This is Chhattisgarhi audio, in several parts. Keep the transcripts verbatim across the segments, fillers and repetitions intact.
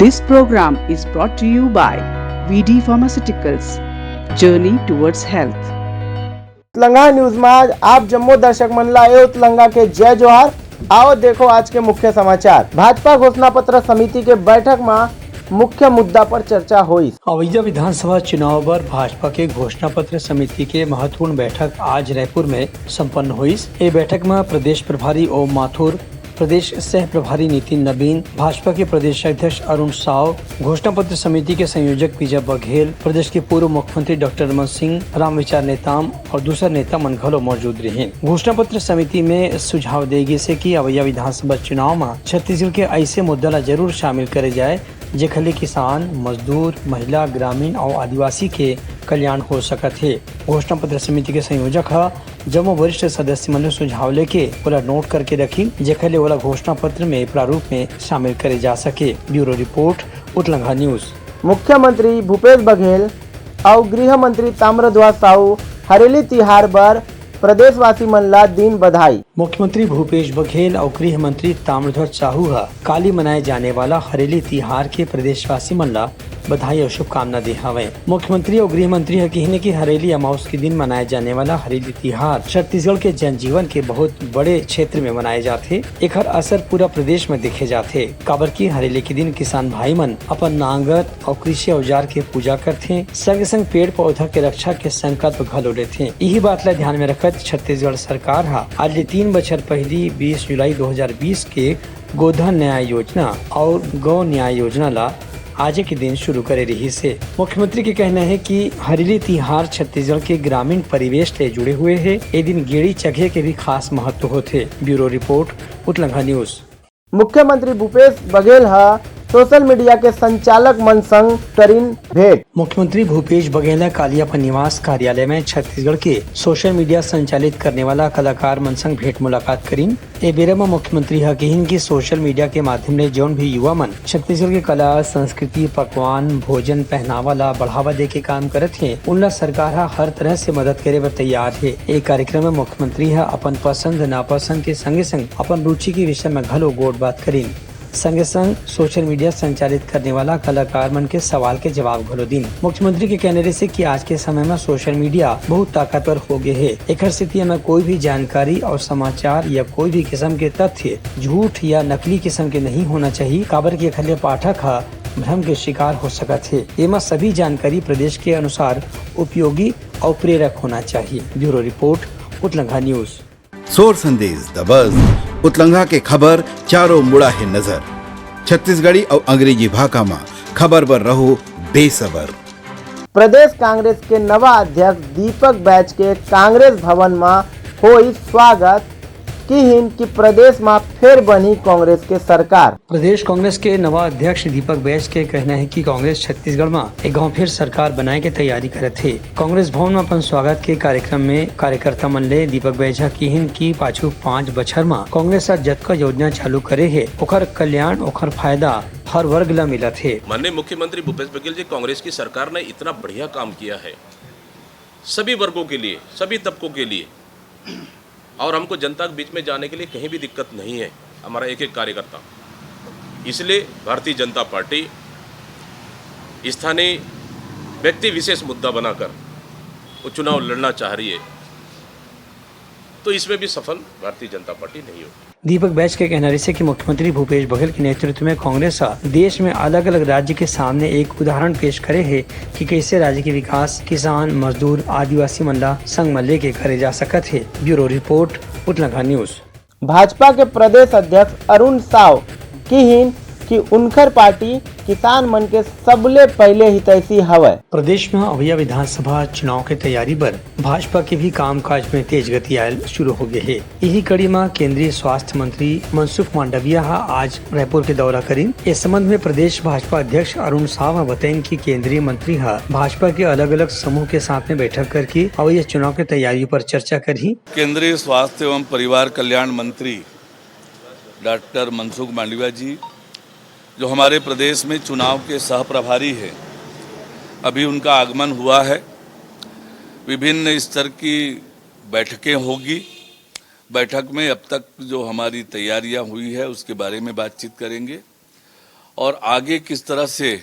This program is brought to you by V D Pharmaceuticals, Journey Towards Health. Utlanga news में आज आप जम्मो दर्शक मन ला ए उतलंगा के जय जोहार। आओ देखो आज के मुख्य समाचार। भाजपा घोषणा पत्र समिति के बैठक में मुख्य मुद्दा पर चर्चा होइस। अवइया विधानसभा चुनाव बर भाजपा के घोषणा पत्र समिति के महत्वपूर्ण बैठक आज रायपुर में संपन्न होइस। ए बैठक में प्रदेश प्रभारी ओम माथुर, प्रदेश सह प्रभारी नितिन नबीन, भाजपा के प्रदेश अध्यक्ष अरुण साव, घोषणा पत्र समिति के संयोजक विजय बघेल, प्रदेश के पूर्व मुख्यमंत्री डॉक्टर रमन सिंह, रामविचार नेताम और दूसर नेता मन घलो मौजूद रहिन। घोषणा पत्र समिति में सुझाव दे गिस हे कि अवइया विधानसभा चुनाव म छत्तीसगढ़ के अइसे मुद्दा ला जरूर शामिल करे जाए, जेखर ले किसान, मजदूर, महिला, ग्रामीण अउ आदिवासी के कल्याण हो सकत हे। घोषणा पत्र समिति के संयोजक ह जम्मो वरिष्ठ सदस्य मन ले सुझाव लेके ओला नोट करके रखिन, जेखर ले ओला घोषणा पत्र में प्रारूप में शामिल करे जा सके। Bureau report, Utlanga news. मुख्यमंत्री भूपेश बघेल अउ गृह मंत्री ताम्रध्वज साहू हरेली तिहार बर प्रदेशवासी मन ला दीन बधाई। मुख्यमंत्री भूपेश बघेल अउ गृह मंत्री ताम्रध्वज साहू ह काली मनाए जाने वाला हरेली तिहार के प्रदेशवासी मन ला बधाई अउ शुभकामना दे हवय। मुख्यमंत्री अउ गृह मंत्री ह किहिन कि हरेली अमावस के दिन मनाए जाने वाला हरेली तिहार छत्तीसगढ़ के जनजीवन के बहुत बड़े क्षेत्र में मनाए जाथे। एखर असर पूरा प्रदेश में देखे जाथे, काबर कि हरेली के दिन किसान भाई मन अपन नांगर अउ कृषि औजार के पूजा करथे, संग-संग पेड़ पौधा के रक्षा के संकल्प घलो लेथे। इही बात ला ध्यान में रखत छत्तीसगढ़ सरकार ह आज ले तीन बछर पहिली बीस जुलाई दो हज़ार बीस के गोधन न्याय योजना अउ गौ न्याय योजना ला आजे के दिन शुरू करे रिहिस हे। मुख्यमंत्री के कहना हे कि हरेली तिहार छत्तीसगढ़ के ग्रामीण परिवेश ले जुड़े हुए हे। ए दिन गेड़ी चघे के भी खास महत्व होथे। Bureau report, Utlanga news. मुख्यमंत्री भूपेश बघेल ह सोशल मीडिया के संचालक मन संग करिन भेंट। मुख्यमंत्री भूपेश बघेल ह काली अपन निवास कार्यालय में छत्तीसगढ़ के सोशल मीडिया संचालित करने वाला कलाकार मन संग भेंट मुलाकात करिन। ए बेरा म मुख्यमंत्री ह किहिन कि सोशल मीडिया के माध्यम ले जउन भी युवा मन छत्तीसगढ़ के कला, संस्कृति, पकवान, भोजन, पहनावा ला बढ़ावा दे के काम करत हे, उनला सरकार ह हर तरह से मदद करे बर तैयार हे। ए कार्यक्रम में मुख्यमंत्री ह अपन पसंद नापसंद के संगे संग अपन रुचि के विषय में घलो गोठ बात करिन। संगे संग सोशल मीडिया संचालित करने वाला कलाकार मन के सवाल के जवाब घलो दिन। मुख्यमंत्री के कहना रहिसे कि आज के समय में सोशल मीडिया बहुत ताकतवर हो गए हे, एखर सेती एमा कोई भी जानकारी और समाचार या कोई भी किस्म के तथ्य झूठ या नकली किस्म के नहीं होना चाहिए, काबर कि एखर ले पाठक ह भ्रम के शिकार हो सकत हे। एमा सभी जानकारी प्रदेश के अनुसार उपयोगी और प्रेरक होना चाहिए। Bureau report, Utlanga news. सोर संदेश दबस, उतलंगा के खबर चारों मुड़ा हे नजर। छत्तीसगढ़ी अउ अंग्रेजी भाखा म खबर बर रहो बेसबर। प्रदेश कांग्रेस के नवा अध्यक्ष दीपक बैज के कांग्रेस भवन म होई स्वागत, किहिन कि प्रदेश म फेर बनही कांग्रेस के सरकार। प्रदेश कांग्रेस के नवा अध्यक्ष दीपक बैज के कहना हे कि कांग्रेस छत्तीसगढ़ म एक घांव फेर सरकार बनाए के तैयारी करत हे। कांग्रेस भवन म अपन स्वागत के कार्यक्रम में कार्यकर्ता मन ले दीपक बैज ह किहिन कि पाछू पांच बछर म कांग्रेस ह जतका योजना चालू करे हे, ओखर कल्याण, ओखर फायदा हर वर्ग ल मिलत हे। माननीय मुख्यमंत्री भूपेश बघेल जी, कांग्रेस की सरकार ने इतना बढ़िया काम किया है सभी वर्गों के लिए, सभी तबकों के लिए, और हमको जनता के बीच में जाने के लिए कहीं भी दिक्कत नहीं है हमारा एक एक कार्यकर्ता। इसलिए भारतीय जनता पार्टी स्थानीय व्यक्ति विशेष मुद्दा बनाकर वो चुनाव लड़ना चाह रही है, तो इसमें भी सफल भारतीय जनता पार्टी नहीं होगी। दीपक बैज के कहना रहिसे कि मुख्यमंत्री भूपेश बघेल के नेतृत्व में कांग्रेस ह देश में अलग-अलग राज्य के सामने एक उदाहरण पेश करे हे कि कइसे राज्य के विकास किसान, मजदूर, आदिवासी मन ला संग म लेके करे जा सकत हे। Bureau report, Utlanga news. Bhajpa के प्रदेश अध्यक्ष अरुण साव किहिन कि उनखर पार्टी किसान मन के सबले पहिले हितैषी हवय। प्रदेश म अवइया विधानसभा चुनाव के तैयारी बर भाजपा के भी कामकाज में तेज गति आयल शुरू हो गए हे। इही कड़ी म केंद्रीय स्वास्थ्य मंत्री मनसुख मांडविया ह आज रायपुर के दौरा करिन। इस संबंध में प्रदेश भाजपा अध्यक्ष अरुण साव ह बताइन कि केंद्रीय मंत्री ह भाजपा के अलग-अलग समूह के साथ में बैठक करके अवइया चुनाव के तैयारी पर चर्चा करही। केंद्रीय स्वास्थ्य एवं परिवार कल्याण मंत्री डॉक्टर मनसुख मांडविया जी, जो हमारे प्रदेश में चुनाव के सह प्रभारी हैं, अभी उनका आगमन हुआ है। विभिन्न स्तर की बैठकें होगी। बैठक में अब तक जो हमारी तैयारियां हुई है, उसके बारे में बातचीत करेंगे। और आगे किस तरह से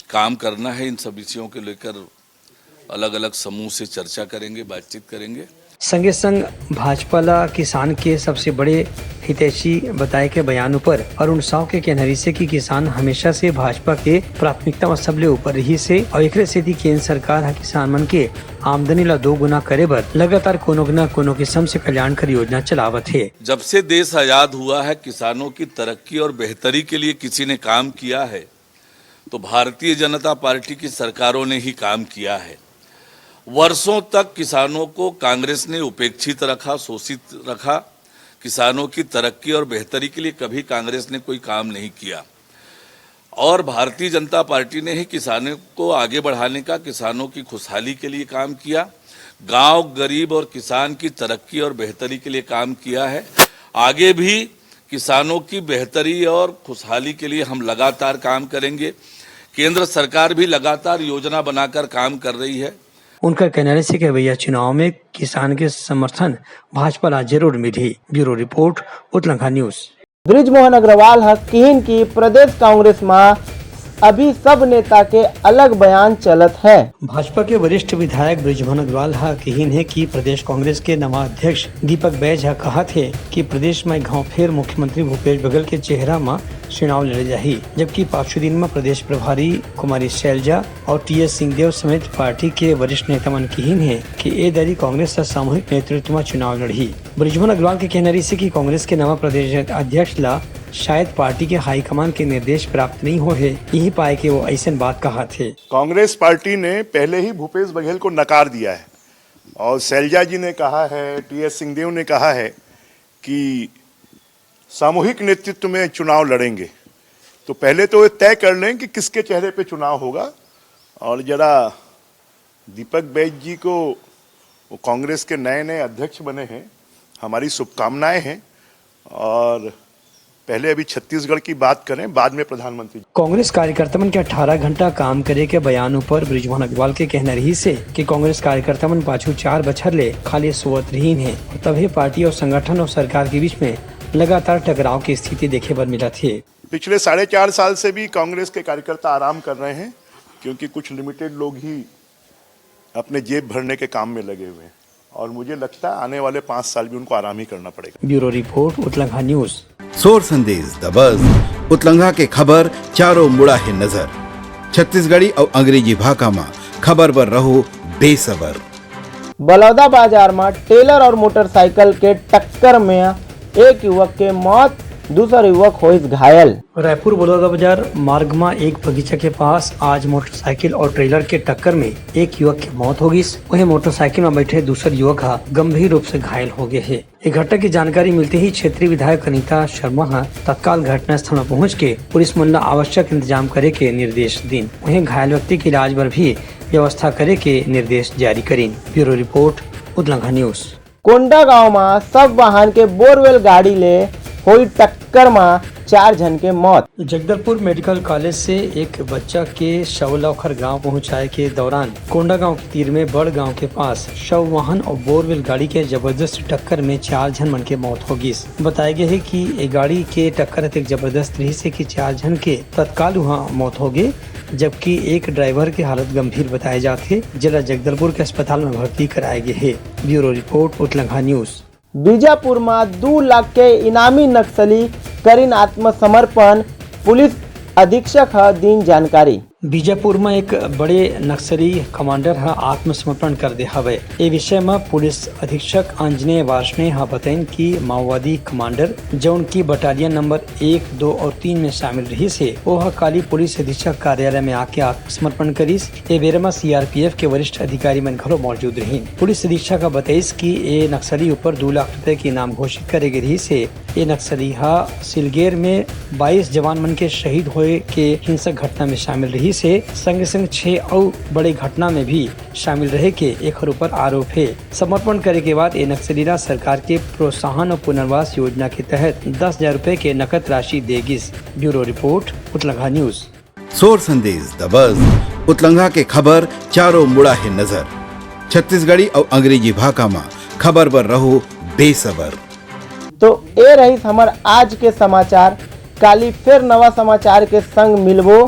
काम करना है, इन सब विषयों के लेकर अलग-अलग समूह से चर्चा करेंगे, बातचीत करेंगे। संगे संग भाजपा ला किसान के सबसे बड़े हितैषी बताए के बयान ऊपर अरुण साव के कहना रहिसे कि किसान हमेशा से भाजपा के प्राथमिकता म सबले ऊपर रहिसे और एकरे सेती केंद्र सरकार ह किसान मन के आमदनी ला दो गुना करे बर लगातार कोनो न कोनो किस्म से कल्याणकारी योजना चलावत हे। जब से देश आजाद हुआ है, किसानों की तरक्की और बेहतरी के लिए किसी ने काम किया है तो भारतीय जनता पार्टी की सरकारों ने ही काम किया है। वर्षों तक किसानों को कांग्रेस ने उपेक्षित रखा, शोषित रखा। किसानों की तरक्की और बेहतरी के लिए कभी कांग्रेस ने कोई काम नहीं किया और भारतीय जनता पार्टी ने ही किसानों को आगे बढ़ाने का, किसानों की खुशहाली के लिए काम किया। गांव, गरीब और किसान की तरक्की और बेहतरी के लिए काम किया है। आगे भी किसानों की बेहतरी और खुशहाली के लिए हम लगातार काम करेंगे। केंद्र सरकार भी लगातार योजना बनाकर काम कर रही है। उनकर कहना रहिसे कि अवइया चुनाव में किसान के समर्थन भाजपा ला जरूर मिलही। Bureau report, Utlanga news. Brijmohan Agrawal ह किहिन कि प्रदेश कांग्रेस म अभी सब नेता के अलग बयान चलत है। भाजपा के वरिष्ठ विधायक बृजमोहन अग्रवाल ह किहिन हे कि प्रदेश कांग्रेस के नवा अध्यक्ष दीपक बैज ह कहत हे कि प्रदेश म एक घांव फेर मुख्यमंत्री भूपेश बघेल के चेहरा म चुनाव लड़े जाही, जबकि पाछू दिन म प्रदेश प्रभारी कुमारी शैलजा और टीएस सिंहदेव समेत पार्टी के वरिष्ठ नेता मन किहिन हे कि ए दरी कांग्रेस ह सामूहिक नेतृत्व म चुनाव लड़ही। बृजमोहन अग्रवाल के कहना रहिसे कि कांग्रेस के नवा प्रदेश अध्यक्ष ला शायद पार्टी के हाईकमान के निर्देश प्राप्त नहीं हो हे, यही पाए के वो ऐसन बात कहत हे। कांग्रेस पार्टी ने पहले ही भूपेश बघेल को नकार दिया है और शैलजा जी ने कहा है, टीएस सिंहदेव ने कहा है कि सामूहिक नेतृत्व में चुनाव लड़ेंगे। तो पहले तो ये तय कर लें कि किसके चेहरे पे चुनाव होगा। और जरा दीपक बैज जी को, वो कांग्रेस के नए नए अध्यक्ष बने हैं, हमारी शुभकामनाएं हैं। और पहले अभी छत्तीसगढ़ की बात करें, बाद में प्रधानमंत्री। कांग्रेस कार्यकर्ता मन के अठारह घंटा काम करे के बयान ऊपर बृजमोहन अग्रवाल के कहना रहिसे कि कांग्रेस कार्यकर्ता मन पाछू चार बछर ले खाली सोवत रहिन हे और तभे पार्टी और संगठन और सरकार के बीच में लगातार टकराव की स्थिति देखे बर मिलत हे। पिछले साढ़े चार साल से भी कांग्रेस के कार्यकर्ता आराम कर रहे हैं, क्योंकि कुछ लिमिटेड लोग ही अपने जेब भरने के काम में लगे हुए हैं और मुझे लगता है आने वाले पाँच साल भी उनको आराम ही करना पड़ेगा। Bureau report, Utlanga news. सोर संदेश दबस, उतलंघा के खबर चारों मुड़ा हे नजर। छत्तीसगढ़ी अउ अंग्रेजी भाखा म खबर बर रहो बेसबर। बलौदा बाजार म ट्रेलर और मोटरसाइकिल के टक्कर में एक युवक के मौत, दूसर युवक होइस घायल। रायपुर बलौदा बाजार मार्ग म एक बगीचा के पास आज मोटरसाइकिल और ट्रेलर के टक्कर में एक युवक के मौत हो गिस। वहीं मोटरसाइकिल म बैठे दूसर युवक ह गंभीर रूप से घायल हो गए हे। ये घटना की जानकारी मिलते ही क्षेत्रीय विधायक अनीता शर्मा ह तत्काल घटनास्थल म पहुंच के पुलिस मन ल आवश्यक इंतजाम करे के निर्देश दिन। वहीं घायल व्यक्ति के इलाज बर भी व्यवस्था करे के निर्देश जारी करिन। Bureau report, Utlanga news. Kondagaon म सब वाहन के बोरवेल गाड़ी ले होई टक्कर म चार झन के मौत। जगदलपुर मेडिकल कॉलेज से एक बच्चा के शव ल ओखर गांव पहुंचाए के दौरान कोंडागांव के तीर में बड़ गांव के पास शव वाहन और बोरवेल गाड़ी के जबरदस्त टक्कर में चार झन मन के मौत हो गिस। बताए गए हे कि ए गाड़ी के टक्कर अतेक जबरदस्त रहिस हे कि चार झन के तत्काल उहां मौत हो गे, जबकि एक ड्राइवर के हालत गंभीर बताए जात हे, जेला जगदलपुर के अस्पताल में भर्ती कराए गे हे। Bureau report, Utlanga news. Bijapur म दू लाख के इनामी नक्सली करिन आत्मसमर्पण, पुलिस अधीक्षक ह दीन जानकारी। बीजापुर म एक बड़े नक्सली कमांडर ह आत्मसमर्पण कर दे हवय। ए विषय म पुलिस अधीक्षक आंजनेय वार्ष्णेय ह बतइन कि माओवादी कमांडर, जउन की बटालियन नंबर एक, दो और तीन में शामिल रहिस हे, ओह काली पुलिस अधीक्षक कार्यालय में आके आत्मसमर्पण करिस। ए बेरा म सीआरपीएफ के वरिष्ठ अधिकारी मन घलो मौजूद रहिन। पुलिस अधीक्षक ह बतइस कि ए नक्सली ऊपर दू लाख रुपए के इनाम घोषित करे गे रहिस हे। ए नक्सली ह सिलगेर में बाईस जवान मन के शहीद होए के हिंसक घटना में शामिल रहिस हे। संगे संग छह अउ बड़े घटना में भी शामिल रहे के एखर ऊपर आरोप हे। समर्पण करे के बाद ए नक्सली ला सरकार के प्रोत्साहन और पुनर्वास योजना के तहत दस हजार रुपए के नकद राशि दे गिस। Bureau report, Utlanga news. सोर संदेश दबस, उतलंघा के खबर चारों मुड़ा हे नजर। छत्तीसगढ़ी अउ अंग्रेजी भाखा म खबर बर रहो बेसबर। तो ए रहिस हमर आज के समाचार। काली फेर नवा समाचार के संग मिलबो।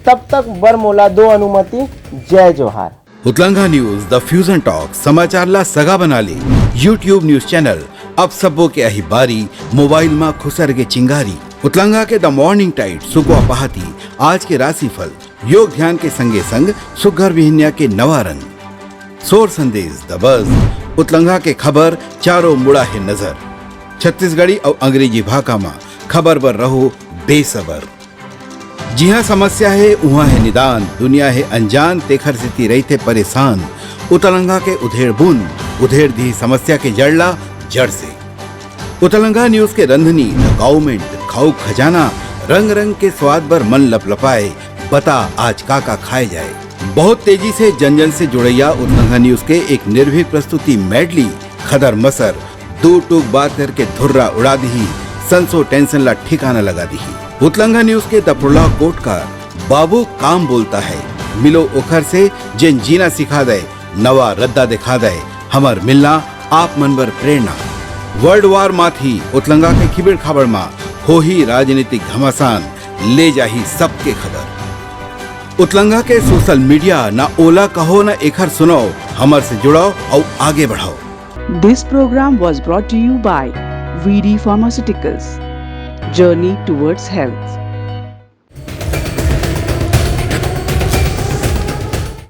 तब तक बर मोला दो अनुमति। जय जोहार। उतलंगा न्यूज, द फ्यूजन टॉक, समाचार ला सगा बना ले। YouTube न्यूज चैनल, अब सबो के अही बारी, मोबाइल मा खुसर के चिंगारी। उतलंगा के द मॉर्निंग टाइड, सुकवा पहाती, आज के राशिफल, योग ध्यान के संगे संग सुग्घर बिहनिया के नवा रंग। सोर संदेश, द बज, उतलंगा के खबर, चारों मुड़ा हे नजर। छत्तीसगढ़ी अउ अंग्रेजी भाखा मा खबर बर रहो बेसबर। जिहाँ समस्या हे, उहाँ हे निदान, दुनिया हे अनजान, तेखर सेती रहिथे परेशान। उतलंगा के उधेड़ बुन, उधेड़ दिही समस्या के जड़ ला जड़ से। उतलंगा न्यूज के रंधनी, द गाउमेंट, खाऊ खजाना, रंग रंग के स्वाद बर मन लपलपाए, बता आज का का खाए जाए। बहुत तेजी से जन जन से जुड़ैया उतलंगा न्यूज के एक निर्भीक प्रस्तुति मेडली, खदर मसर, दू टूक बात करके धुर्रा उड़ा दिही, संसो टेंशन ला ठिकाना लगा दिही। उतलंगा न्यूज के दफुड़ला कोट का बाबू काम बोलता है, मिलो ओखर से जेन जीना सिखा दे, नवा रद्दा दिखा दे, हमर मिलना आप मन बर प्रेरणा। वर्ल्ड वार माथी उतलंगा के खिबड़ खाबड़ मा होही राजनीतिक घमासान, ले जाही सबके खबर। उतलंगा के सोशल मीडिया, ना ओला कहो ना एखर सुनाओ, हमर से जुड़ाओ अउ आगे बढ़ाओ। This program was brought to you by V D Pharmaceuticals. Journey towards health.